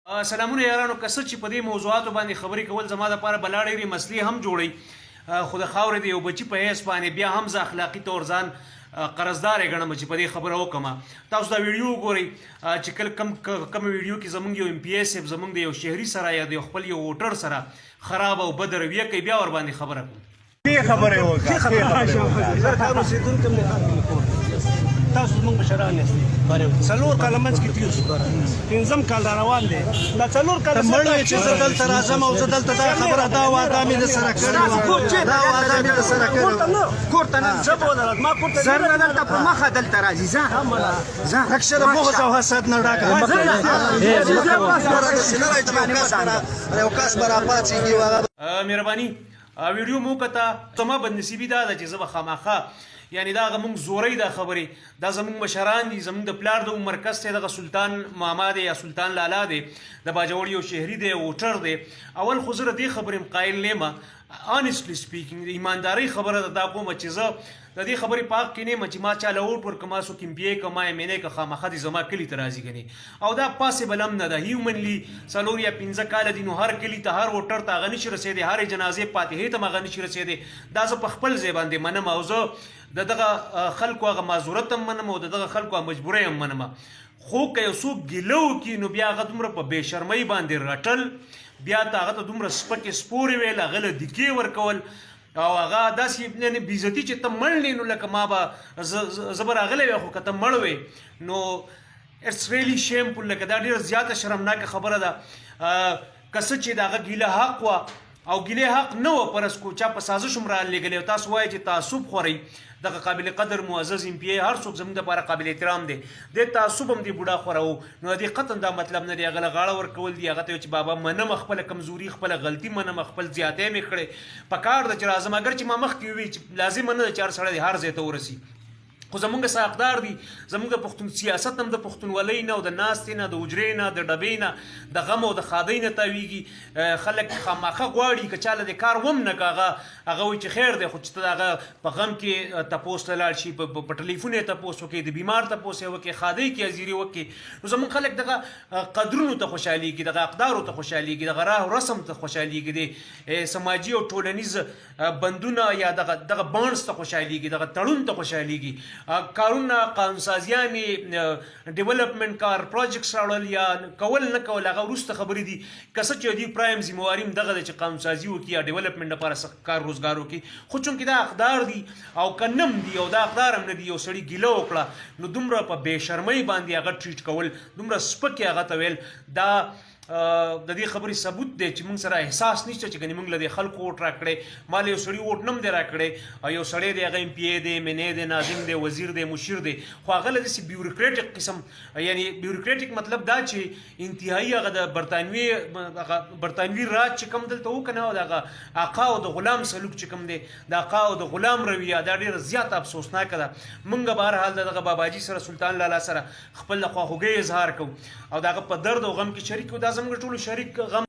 سلامونه یارانو، که څه چې په دې موضوعاتو باندې خبرې کول زما لپاره بلا ډېرې مسلې هم جوړوي، خو د خاورې د یو بچي په حیث باندې بیا هم زه اخلاقي طور ځان قرضدار یې ګڼم چې په دې خبره وکړم. تاسو دا ویډیو وګورئ چې کله کم کوم ویډیو کې زمونږ یو ایم پي ای صاحب زمونږ د یو شهري سره یا د یو خپل یو ووټر سره خراب او بد رویه کوي، بیا ورباندې خبره کوم. ښې خبرې وکړه، ښې خبرې وکړه. زه ښار اوسېدونکی یم، د ښار کې کور دی. تاسو زموږ مشران یاست. څلور کاله منځ کې تېر شو، پنځم کال را روان دی. دا څلور کاله ته مړ وې چې زه دلته راځم او زه دلته دا خبره، دا وعده مې در سره کړې وه، دا وعده مې در سره کړې وه. کور ته نه زه به ولرم، ما کور ته زر نه دلته په مخه دلته راځي. ځه ځه. ورک شه د بغض او حسد نه ډکه. یو کس به راپاڅېږي او هغه مهرباني، ویډیو مو وکته. زما بدنصیبي دا ده چې زه به خامخا، یعنی دا هغه مونږ زوري دا خبرې، دا زمونږ مشران دي، زمونږ د پلار د عمر کس دی، دغه سلطان ماما دی یا سلطان لالا دی، د باجوړ یو شهري دی، ووټر دی. اول خو زه د دې خبرې هم قایل نه یم، انیسټلی سپیکینګ، د ایماندارۍ خبره ده دا کومه چې زه د دې خبرې په حق کې نه یم چې ما چاله ووټ ورکړ، ما څوک ایم پي ای که ما ایم این ای که خامخا دې زما کلي ته راځي کنې، او دا پاسیبل هم نه ده. هیومنلی 4 یا 5 کاله دي، نو هر کلي ته، هر ووټر ته هغه نشي رسېدی، هرې جنازې فاتحې ته هم هغه نشي رسېدی. دا زه په خپل ځای باندې منم او زه د دغه خلکو هغه معذورت هم منم او د دغه خلکو هغه مجبورۍ هم منم. خو که یو څوک ګیله وکړي، نو بیا هغه دومره په بې شرمۍ باندې رټل، بیا ته هغه ته دومره سپکې سپورې ویل، هغه له دیکې ورکول او هغه داسې یعنې بېعزتي چې ته مړ نه، نو لکه ما به زه به راغلی وای، خو که ته مړ وې نو اټس ریلی شیمفول. لکه دا ډېره زیاته شرمناکه خبره ده. که څه چې د هغه ګیله حق وه او ګیلې حق نه و، پرس کو چا په سازش هم را لېږلی او تاسو وایئ چې تعصب خورئ. دغه قابل قدر معزز ایم پي ای، هر څوک زموږ دپاره قابل احترام دی، د تعصب هم دی بوډا خوراو، نو د دې قطعاً دا مطلب نه دی. هغه له غاړه ورکول دي، هغه ته چې بابا منم خپله کمزوري، خپله غلطي منم، خپل زیاتی مې کړی، په کار ده چې راځم. اګر چې ما مخکې وویل چې لازمه نه ده چې هر سړی دې هر ځای ته ورسي، خو زمونږ څه حقدار دي. زمونږ د پښتون سیاست هم د پښتونولۍ نه او د ناستې نه، د حجرې نه، د ډبې نه، د غم او د ښادۍ نه تاویږي. خلک خامخا غواړي که چاله د کار وم نه که هغه وایي چې خیر دی، خو چې ته د هغه په غم کې تپوس ته لاړ شي، په ټلیفون یې تپوس وکړي، د بیمار تپوس یې وکړي، ښادۍ کې حاضري وکړي، نو زمونږ خلک دغه قدرونو ته خوشحالېږي، دغه اقدارو ته خوشحالېږي، دغه راه رسم ته خوشحالېږي، د سماجي او ټولنیز بندونه یا دغه بانډز ته خوشحالېږي، دغه تړون ته خوشحالېږي. کارونه، قانونسازیانې، ډیولپمنټ کار، پروجیکټس راوړل یا کول نه کول، هغه وروسته خبرې دي. که څه چې دوی پرایم ذمهواري هم دغه ده چې قانونسازي وکړي یا ډیولپمنټ لپاره څه کار روزګار وکړي، خو چونکې دا اقدار دي او که نم دي او دا اقدار هم نه دي، یو سړي ګیله وکړه نو دومره په بې شرمۍ باندې هغه ټریټ کول، دومره سپکې هغه ته ویل، دا د دې خبرې ثبوت دی چې موږ سره احساس نشته چې ګنې موږ له دې خلکو ووټ راکړی. ما له یو سړي ووټ نه هم دی راکړی او یو سړی دی، هغه ایم پي ای دی، ایم این ای دی، ناظم دی، وزیر دی، مشیر دی، خو هغه له داسې بیوروکریټک قسم، یعنی بیوروکریټک مطلب دا چې انتهایی هغه د برتانوي، هغه برتانوي راج چې کوم دلته وکنه، او د هغه آقا او د غلام سلوک چې کوم دی، د آقا او د غلام رویه، دا ډېره زیاته افسوسناکه ده. موږ بهرحال د دغه باباجي سره، سلطان لالا سره خپل خواخوږۍ اظهار کوو او د هغه په درد او غم کې شریک یو. دا زموږ ټولو شریک غم.